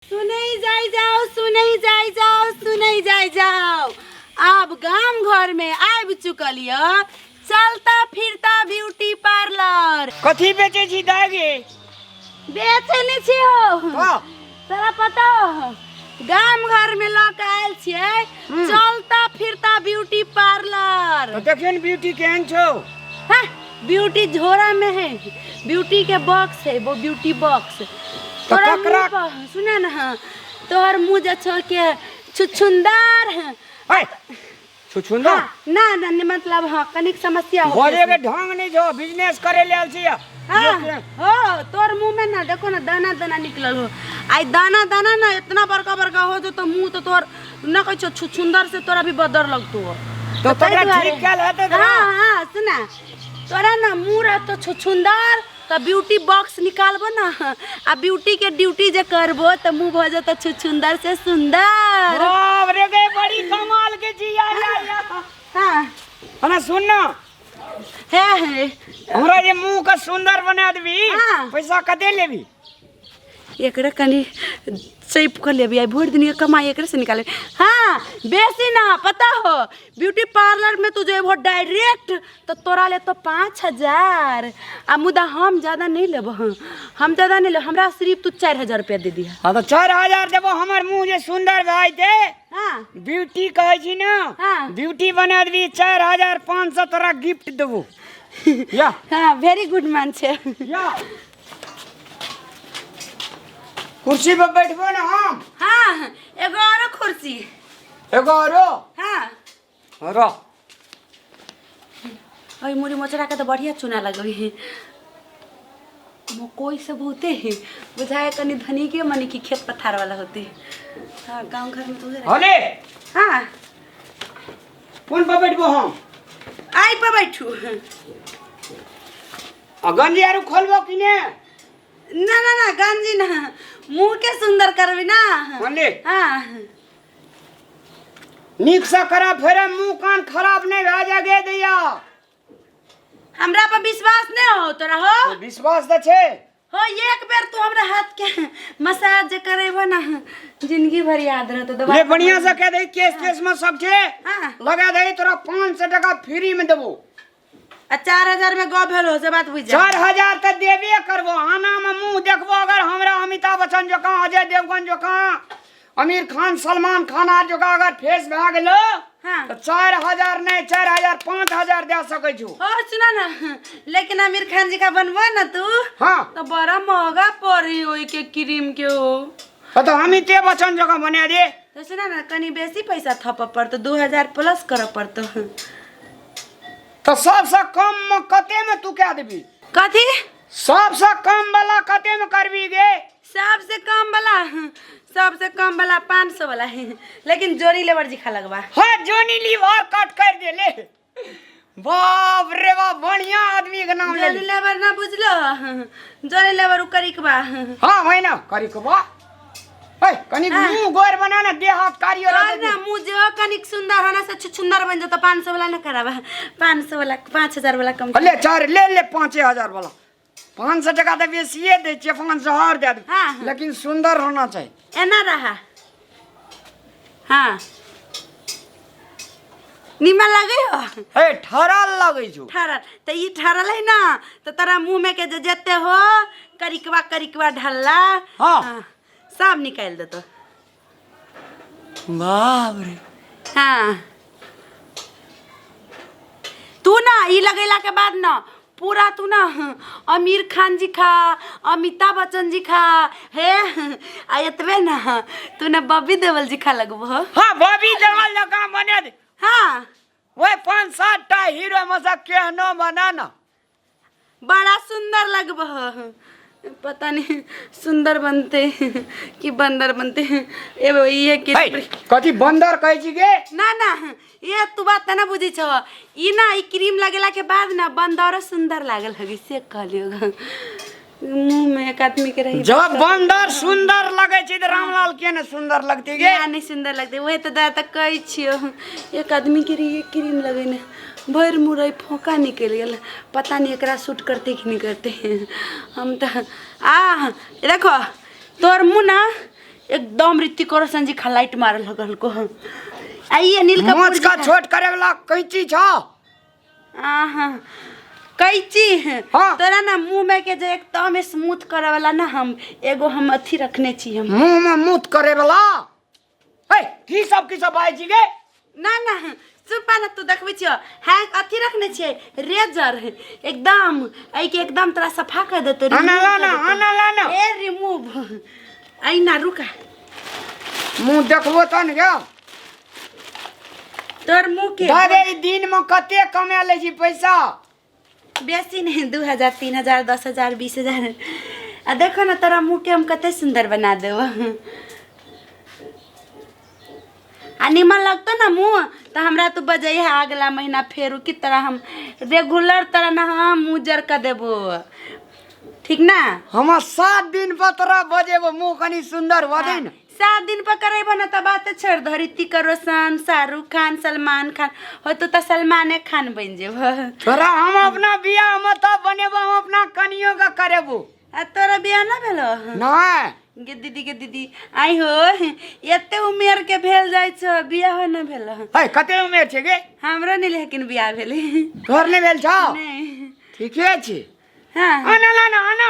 सुनै जाय जाओ, सुनै जाय जाओ, सुनै जाय जाओ। आब गाम घर में आबि चुकल यऽ चलता फिरता ब्यूटी पार्लर। कथी बेचै छी दाइ गे? बेचै नहि छी हो। हाँ। तोरा पता हो, गाम घर में लऽ के आयल छियै चलता फिरता ब्यूटी पार्लर। तो देखियौ ने ब्यूटी केहन छौ। हाँ, ब्यूटी झोरा में है, ब्यूटी के बॉक्स है वो, ब्यूटी बॉक्स। तो तोरा ककरा- मुंह पर सुना ना, तोहर मुंह जे छौ के छुछुंदर है। ऐ, छुछुंदर? हाँ, ना ना नहीं, मतलब हाँ कनिक समस्या हो बोले के ढंग नहीं छौ, बिजनेस करे ले आयल छी। हाँ, हो तोर मुंह में ना देखो ना दाना दाना निकलल हो। आई दाना दाना ना इतना बड़का बड़का हो जो तो मुंह तो तोर ना कहै छौ छुछुंदर से तोरा भी बदर लगतो हो। तो ताहि तोरा दुआरे- ठीक कयल हेतै तोरा? हाँ हाँ सुना, तोरा ना मुंह रहतो छुछुंदर त ब्यूटी बॉक्स निकालबो ना आ ब्यूटी के ड्यूटी जे करबो त मुंह भ जतो छुछुंदर से सुंदर। बाप रे गे, बड़ी कमाल के छी या, या, या। हाँ। हमरा सुन ना। हे, हे। हमरा जे मुंह के सुंदर बना देबी, हाँ। पैसा कते लेबी? एकरे कनी चैप कऽ लेबी, आइ भरि दिन के कमाई एकरे से निकाले। हाँ बेसी ना पता हो, ब्यूटी पार्लर में तू जेबहो डायरेक्ट तो तोरा ले तो 5000, आ मुदा हम ज्यादा नहीं लेबो। हाँ, हम ज्यादा नहीं लेबो, हमरा सिर्फ तू 4000 रुपया दे दिहा। हाँ तो 4000 देबो, हमर मुंह जे सुंदर भए जेतै। हाँ। ब्यूटी कहै छी ना, हाँ। ब्यूटी बना देबी, 4500 तोरा गिफ्ट देबो। या। हाँ वेरी गुड मान छे। या। कुर्सी पर बैठबो ना हम? हाँ, एगो औरो कुर्सी। एगो औरो? हाँ। रह। ओए मुड़ी मोचरा के तो बढ़िया चुना लगई है। मकोई सब होते हैं, बुझाए कनी धनी के मनी की खेत पथार वाला होते हैं। हाँ, गांव घर में तो उधर है। हले। हाँ। कोन पर बैठबो हम? आई पर बैठू। आ गंजी आरू खोलबो कि ने? ना ना ना गंजी ना, मुंह के सुंदर करबी ना। हले। हाँ। नीक से करा, फेर मुंह कान खराब नहीं भए जाए गे दैया। हमरा पर विश्वास नहीं हो तोरा हो? तो विश्वास त छे। हो एक बेर तू हमरा हाथ के मसाज जे करेबो ना जिंदगी भर याद रहतो। दवा ले बढ़िया से कह दे, केस तेस में सब छे। हाँ। लगा दे तोरा 500 टका फ्री में देबो। आ 4000 में गप भेल हो से बात बुझ जा। 4000 त देबे करबो, आना में मुंह देखबो अगर हमरा अमिताभ बच्चन जकाँ, अजय देवगन जकाँ, आमिर खान, सलमान खान आर जकाँ अगर फेस भए गेलो, हाँ। त 4000 नहीं, 4000, 5000 दे सकै छु। और सुना ना, लेकिन आमिर खान जी का बनबो ना तू, हाँ। तो बड़ा महंगा पड़ी ओई के क्रीम के हो। हाँ, तो अमिताभ बच्चन जकाँ बना दे। तो सुना ना, कनी बेसी पैसा थप पड़तो, 2000 प्लस कर पड़तो। तो सबसे कम में कते में तू कह देबी? कथी? सबसे कम वाला कते में करबी गे? सबसे कम वाला, सबसे कम वाला 500 वाला है, लेकिन जोनी लेबर जी खा लगवा। हाँ जोनी लीवर कट कर दे ले। बाप रे बाप, बढ़िया आदमी के नाम ले। जोनी लेबर ना बुझलो, जोनी लेबर उ करिकबा। हाँ वही ना करिकबा। ए, कनिक हाँ। मुंह गोर बना ना, देह हाथ कारियो और रह ना मुंह जो कनिक सुंदर होना से छुछुंदर बन जाता। 500 वाला ना कराबा, 500 वाला, 5000 वाला कम। ले चार ले ले 5000 वाला, 500 टका तो बेसिए दे छियै, 500 और दे दे। हाँ, हाँ। लेकिन सुंदर होना चाहिए। एना रहा। हाँ निमन लगे हो? ए ठहरल लगे छौ। ठहरल त ई ठहरल है ना, त तोरा मुंह में के जे जेते हो करिकवा करिकवा ढल्ला, हाँ। हाँ, सब निकाल देतो। बाप रे। हाँ तू ना ई लगेला के बाद ना पूरा तू ना आमिर खान जी खा, अमिताभ बच्चन जी खा, हे आ एतबे ना तू ना बॉबी देओल जी खा लगबो। हाँ बॉबी देओल जकाँ बने दे। हाँ। ओए 5-7 टा हीरो में से केहनो बना ना, बड़ा सुंदर लगबो। पता नहीं सुंदर बनते कि बंदर बनते। एगो ये कि हे, कथी बंदर कहै छी गे? ना ना ये तू बात ना बुझै छौ, ई ना ई क्रीम लगेला के बाद ना बंदरो सुंदर लागल हगी से कहलियो। मुंह में एक आदमी के रही। जब बंदर सुंदर लगै छै त रामलाल के ने सुंदर लगतै गे? ना नहीं सुंदर लगतै, वही त दादा त कहै छियो। एक आदमी के रही क्रीम लगेने भरि मुरई फोका निकलि गेल, पता नहीं एकरा सूट करते कि नहीं करते। हम त आ देखो तोर मुँह ना एकदम ऋतिक रोशन जी खा लाइट मारल लगल को। आ ई अनिल कपूर मोच जी का खा- छोट करे वाला कैंची छौ। आहा, कैची? हाँ। तोरा ना मुंह में के जे एकदम स्मूथ करे वाला ना हम एगो हम अथी रखने छी हम। मुंह में मुत करे वाला? ए, की सब बाजै छी गे? ना ना, चुप ना तू, देखबै छियो। हाँ, अथी रखने छियै, रेजर, एकदम एहि के एकदम तोरा सफा कर देतौ। आना remove ला कर ना, देतौ। आना ला ना। ए रिमूव ऐना, रुका। मुंह देखबो तहन गे। तोर मुंह के दादा, ई दिन में कते कमा लै छी पैसा? बेसी नहीं, 2000, 3000, 10,000, 20,000। आ देखो ना, तोरा मुंह के हम कते सुंदर बना देबो। आ निमन लगतो ना मुँह तो हमरा तू बजैहे अगला महीना फेरू कि तोरा हम रेगुलर तोरा ना हम उजर कर देबो, ठीक ना? हम 7 दिन पर तोरा बजेबो, मुंह कनी सुंदर भऽ जाइ ने। 7 दिन पर करेबो ना तऽ बाते छोड़ दहो। ऋतिक रोशन, शाहरुख खान, सलमान खान होतो तऽ सलमाने खान बनि जेबो। तोरा हम अपना बियाह में तब बनेबो, हम अपना कनियो के करेबो। आ तोरा बियाह ना भेलो? नहीं। गे दीदी, गे दीदी, आई हो, एते उमेर के भेल जाइ छौ, बियाह ना भेल? है, कते उमेर छै गे? हमरो नहीं लेकिन बियाह भेलै। तोहर नहि भेल छौ? नहीं। ठीके छै। हाँ। आना ला ना, आना।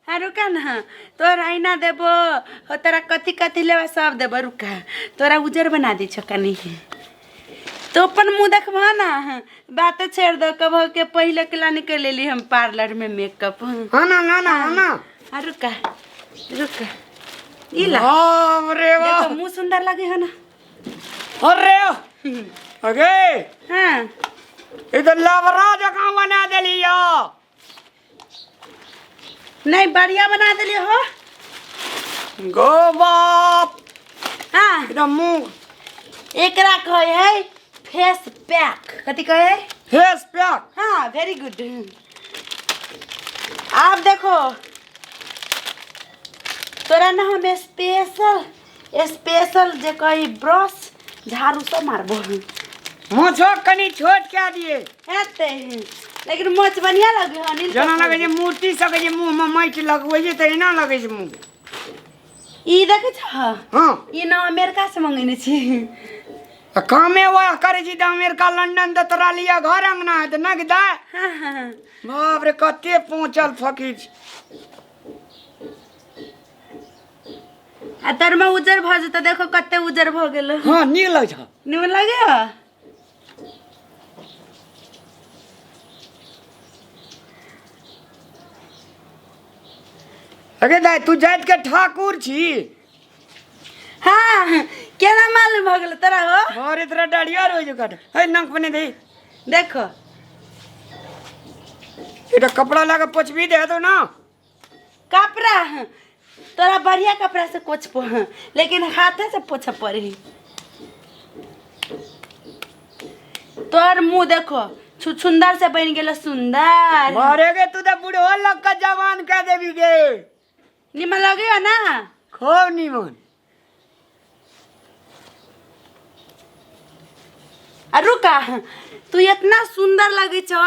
हाँ, रुका ना, तोरा ऐना देबो हो, तोरा कथी कथी लेबा सब देबो। रुका, तोरा उजर बना दै छौ कनी। तो अपन मुँह देखबह ना, बाते छोड़ दो। कबो के पहिले के ला निकल लेली हम पार्लर में मेकअप। आना ना ना, आना। हाँ, रुका रुका, ई ला। बाप रे बाप! देखो, मुँह सुंदर लगे है ना? अरे अगे! हाँ। ई तऽ लबरा जकाँ बना देली यौ। नहीं, बढ़िया बना दिली हो। गो बाप! हाँ। एकदम मुँह एकरा कहे है फेस पैक। कथी कहे है? Face pack. हाँ, वेरी गुड। आप देखो, तोरा ना हम स्पेशल स्पेशल जे कही ब्रश झाड़ू सब मारबो। मोछो कनी छोट कए दिए। हेतै, लेकिन मोछ बढ़िया लगे हन अनिल जेना कपूर। लगै छै मूर्ति सब जे मुँह मे माटि लगबै छै तऽ एना लगै छै मुँह। ई देखै छ? हँ। ई ना अमेरिका से मंगेने छी। आ कामे वएह करै छी तऽ अमेरिका लंडन तऽ तोरा लिए घर अंगना हेतै ने दाय? हाँ हाँ। बाप रे, कते पहुँचल फकीर छी। आ तोर में उजर भऽ जेतौ। देखो, कते उजर भऽ गेल। हँ, नीक लगै छ। निमन लगे ह? अगे दाय, तू जाति के ठाकुर छी? हाँ, केना मालूम भऽ गेल तोरा हो? अरे, तोरा डरिया रोज कट है नंक बने दे। देखो। এটা कपड़ा लगा पोछबी दे दो ना। कपड़ा तोरा बढ़िया कपड़ा से पोछबो, लेकिन हाथे से पोछे पड़ी। तोर मुंह देखो, छुछुंदर से बन गेलो सुंदर। मारे गे, तू तो बूढ़ो लग के जवान कह देबी गे। निमन लगे ना? खूब निमन। आ रुका, तू इतना सुंदर लगे छो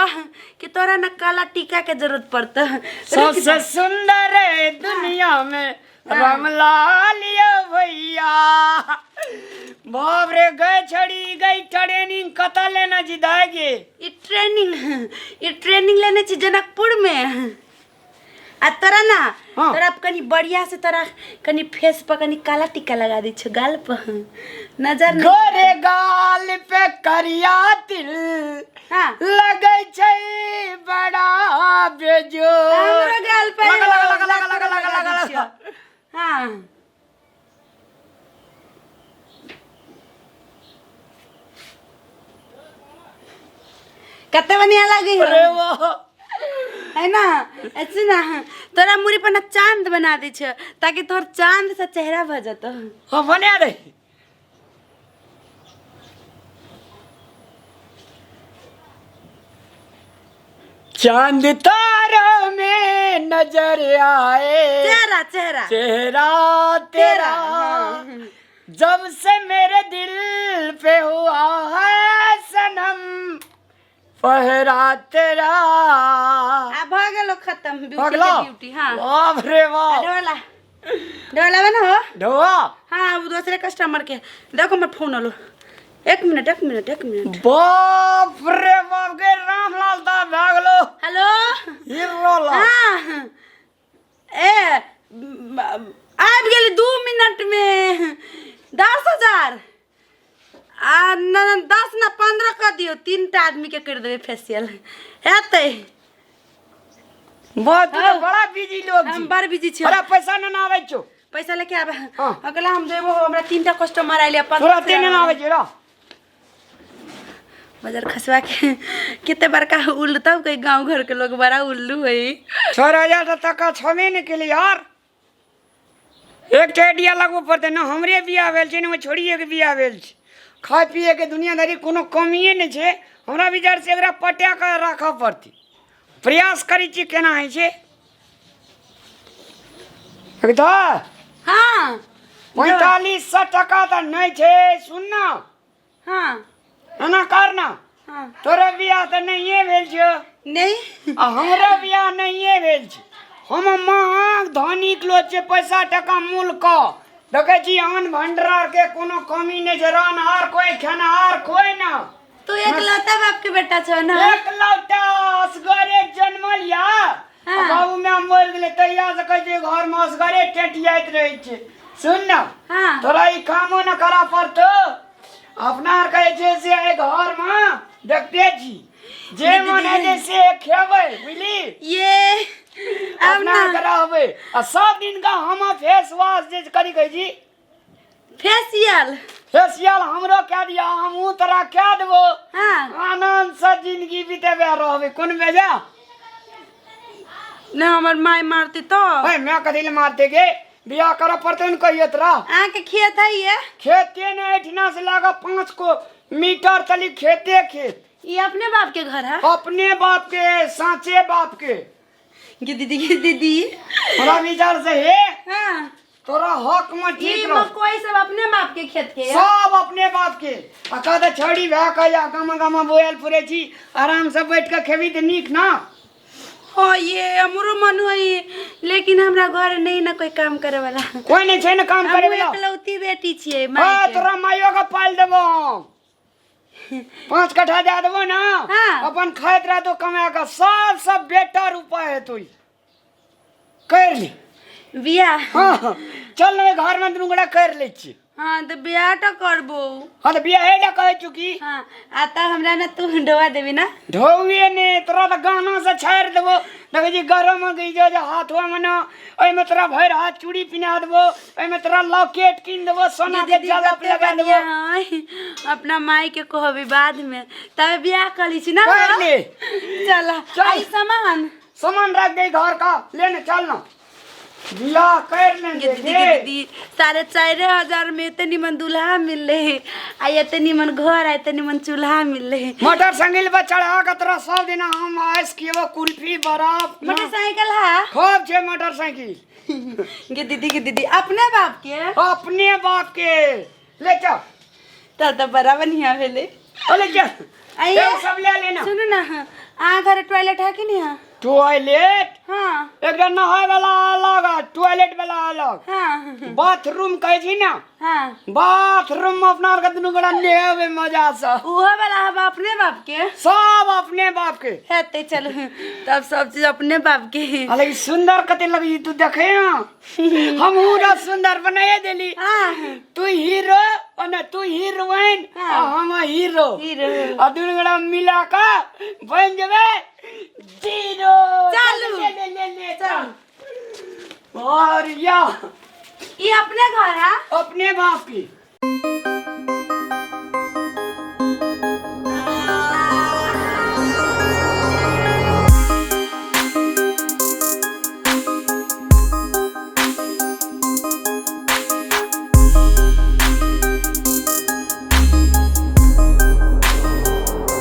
कि तोरा न काला टीका के जरूरत पड़ता। सबसे सुंदर है दुनिया में रामलाल यो भैया। बाप रे, गए छड़ी गई, ट्रेनिंग कत लेना जी दाएगे? ई ट्रेनिंग लेने छी जनकपुर में। आ तोरा ना तोरा कनी बढ़िया से तोरा कनी फेस पर कनी काला टीका लगा दै छौ गाल पर, नजर न गोरे गाल पे करिया तिल लगै छै बड़ा बेजोड़। हमरो गाल पर लगा लगा लगा लगा लगा लगा लगा दै लगा। छियौ। हाँ। कते बढ़िया लगे। अरे वाह! है ना? ऐसे ना तोरा मुड़ी पर ना चांद बना दै छै ताकि तोहर चांद से चेहरा भऽ जेतौ। हाँ, बना दे। चांद तारों में नजर आए। चेहरा, चेहरा। चेहरा तेरा। हाँ। जब से मेरे दिल पे हुआ है सनम पहरा तेरा। आ भऽ गेलो खत्म ब्यूटी। भऽ गेलो? के ब्यूटी, हाँ। बाप रे बाप! ढोला। ढोलावे ना हो। ढोआ। हाँ, वो दूसरे कस्टमर के देखो, मैं फोन आलो। एक मिनट, एक मिनट, एक मिनट। बाप रे बाप, गे रामलाल दा भागलो। हेलो। हीरो लाल। हाँ, ए आबि गेली 2 मिनट में। 10,000 आ न, 10 न, 15 कऽ दियौ। तीन टा आदमी के करि देबै फेसियल, हेतै? बहुत तू तो हाँ। बड़ा बिजी लोग हम छी। बड़ बिजी छी। अरे, पैसा न आबै छौ। पैसा लेके आबे। हाँ। अगला हम जेबो, हमरा तीन टा कस्टमर आइले अपन। तोरा तीन न आबै छौ। बाजार खसवा के कते बड़का उल्लू। तब कहीं गांव घर के लोग बड़ा उल्लू है। 4000 टका छबे नहि केलै यार। एकटा आइडिया लगबऽ पड़तै ने। हमरे बियाह भेल छै ने, ओहि छोड़िएके बियाह भेल छै। खाय पियैके दुनियादारी कोनो कमिए नहि छै। हमरा विचारसँ एकरा पटा कऽ राखऽ पड़तै। प्रयास करै छी, केना होइ छै एकदम। हाँ। 4500 टका तऽ नहि छै। सुन न। हाँ। एना कर न। हाँ। तोरा बियाह तऽ नहिए भेल छौ। नहीं। आ हमरो बियाह नहिए भेल छै। हम महग धनिक लोग छै, पैसा टका मूल क देखै छी। अन्न भंडार के कोनो कमी नहि छै, रहनहार कोई, खेनहार कोई ना। तू एकलौता बाप के बेटा छौ ना? एकलौता, असगरे जन्मल या। हाँ। बाबू my मरि गेलै तहिया से कहै छै घर मे असगरे टेटियाइत रहै छै। सुन न। हाँ। तोरा ई कामो न करऽ पड़तौ। अपना आर कहै छै से एहि घर मे देखते छी, जे मन हेतै से खेबै, बुझली? ये अब अपना ना आर के रहबै आ सब दिन का हम फेस वॉश जे करी कहै छी। फेसियल। फेसियल हमरो कए दिया, हमहूँ तोरा कए देबो। हाँ। आनंद से जिंदगी बितेबे, रहबै कोन बेजा। नहीं, हमर माय मारती तो। ओए, मैं कथी ले मारते गे? बियाह करऽ पड़तै ने कहियो तोरा। अहाँ के खेत है ये? खेते ने, एहिठिना से लागऽ 5 को मीटर तली खेते खेत। ये अपने बाप के घर है? अपने बाप के, साँचे बाप के। गे दीदी, गे दीदी। हमरा विचार से हे हाँ। तोरा हक में ये ठीक रह। मकई सब अपने बाप के खेत के है? सब अपने बाप के। आ कहते छड़ी भए कऽ या गामा गामा बोयल फुरे छी, आराम से बैठ कऽ खेबी तऽ नीक ना। हाँ, ये हमरो मन होई, लेकिन हमरा घर नहीं ना कोई काम करे वाला। कोई नहीं छै ने काम करे हम वाला? एकलौती बेटी छियै हाँ। माय के। तोरा माइयो के पाल देबो हम। 5 कट्ठा दे देबो ना। हाँ। अपन खाइत रहतो कमा कऽ। सब सब बेटर उपाय हेतौ, ई कर ली। बियाह? हाँ, चल ने घर में दुनू गोटा कर लै छी। हाँ, तऽ बियाह तऽ करबो। हाँ, तऽ बियाह हे कहै छु की। हाँ, आ तब हमरा ने तू ढोआ देबी ना? ढोए ने, तोरा तऽ गहना से छाड़ि देबो। देखै छी गरम गई जो जे हाथो में न, ओहिमे तोरा भरि हाथ चूड़ी पिन्हा देबो, ओहिमे तोरा लॉकेट कीन देबो, सोना के दीदी जलप कते लगा देबो। बढ़िया है। अपना माई के कहबी बाद में, तब बियाह कर ली छी ना। कर ले। चल। चल। आई सामान। सामान रख दे घर का, ले ने चल ना, बियाह कर ले। गे दीदी, गे दीदी, 4500 में एते निमन दूल्हा मिलले आ एते निमन घर आ एते निमन चूल्हा मिलले। मोटरसाइकिल पर चढ़ा के तोरा सब दिन हम आइस खिएबो, कुल्फी, बर्फ। मोटरसाइकिल है? खूब छै मोटरसाइकिल। गे दीदी, गे दीदी, अपने बाप के? अपने बाप के, ले चल। तब तऽ बड़ा बढ़िया भेलै। ओ ले चल। आइए। एगो सब ले लेना। सुनू ना, अहाँ घर टॉयलेट है कि नहीं है? टॉयलेट? हाँ। एकटा नहाय वाला अलग आ टॉयलेट वाला अलग। हाँ। बाथरूम कहै छी ना? हाँ। बाथरूम में अपना आरके दुनू गोटा नहेबै मजा से। उहो वाला हम अपने बाप के? सब अपने बाप के। हेतै, चलू तब सब चीज अपने बाप के। हालांकि सुंदर कते लगी तू, देखे हमहूँ ना सुंदर बनाए देली। हाँ। तू हीरो और तू हीरोइन। हाँ। आ हम हीरो। हीरो। आ दुनू गोटा मिला के बन जेबै जीरो। चालू। ले ले ले ले चल और या। ये अपने घर है? अपने बाप की।